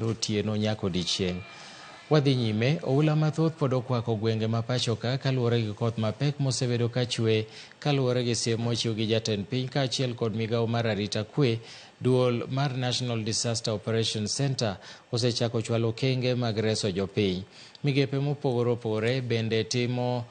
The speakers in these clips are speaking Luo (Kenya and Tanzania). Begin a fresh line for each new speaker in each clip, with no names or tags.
Otieno nyaka odiechieng'. Wadhi nyime, oula mathoth pod okwako gwenge ma pacho ka kaluwore gi koth mapek mosebedo ka chwe kaluwore gi siem mochiw gi jatend piny kaachiel kod migawo mar arita kwe. Duol mar National Disaster Operations Center osechako chwalo okenge mag reso jopiny. Migepe mopogore opogore bende timo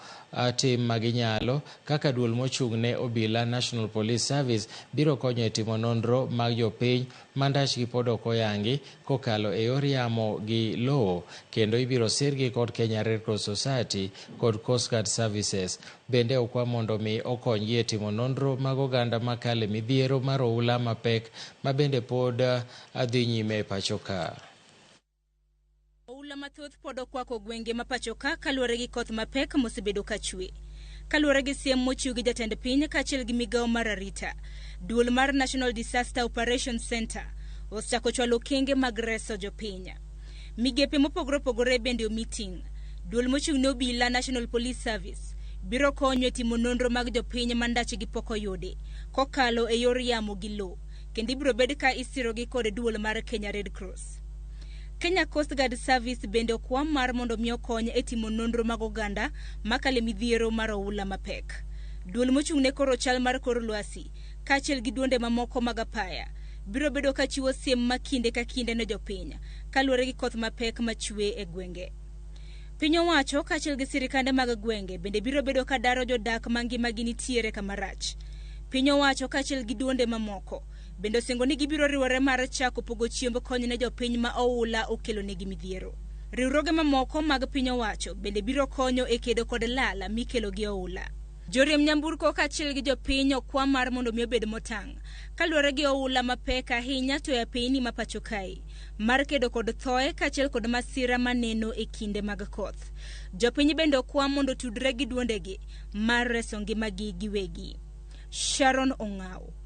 tim maginyalo kaka duol mochung' ne obila National Police Service biro konyo e timo nonro mag jopiny ma ndachgi pod ok oyangi kokalo e yor yamo gi lowo kendo ibiro sirgi kod Kenya Red Cross Society kod Coast Guard Services. Bende okwa mondo mi okonygi e timo nonro mag oganda makale midhiero mar oula mapek ma bende pod dhi nyime e pacho ka.
Oula mathoth pod okwako gwenge ma pacho ka kaluwore gi koth mapek mosebedo ka chwe. Kaluwore gi siem mochiw gi jatend piny kaachiel gi migawo mar arita, duol mar National Disaster Operations Center osechako chwalo okenge mag reso jopiny. Migepe mopogore opogore bende omi ting'. Duol mochung' ne obila National Police Service biro konyo e timo nonro mag jopiny ma ndachgi pok oyudi kokalo e yor yamo gi lowo, kendo ibiro bed ka isirogi kod duol mar Kenya Red Cross. Kenya Coast Guard Service bende okwa mar mondo mi okony e timo nonro mag oganda makale midhiero mar oula mapek. Duol mochung' ne koro chal mar kor lwasi kaachiel gi duonde mamoko mag apaya biro bedo ka chiwo siem ma kinde ka kinde ne jopiny kaluwore gi koth mapek machwe e gwenge. Piny owacho kaachiel gi sirikande mag gwenge bende biro bedo ka daro jodak ma ngimagi nitiere kama rach. Piny owacho kaachiel gi duonde mamoko bende osingo ni gibiro riwore mar chako pogo chiemb kony ne jopiny ma oula okelonegi midhiero. Riwruoge mamoko mag piny owacho bende biro konyo e kedo kod lal mikelo gi oula. Joriemb nyamburko kaachiel gi jopiny okwa mar mondo mi obed motang' kaluwore gi oula mapek ahinya to e apeyni ma pacho kae mar kedo kod thoe kaachiel kod masira maneno e kinde mag koth. Jopiny bende okwa mondo otudre gi duondegi mar reso ngimagi giwegi. Sharon Ong'aw.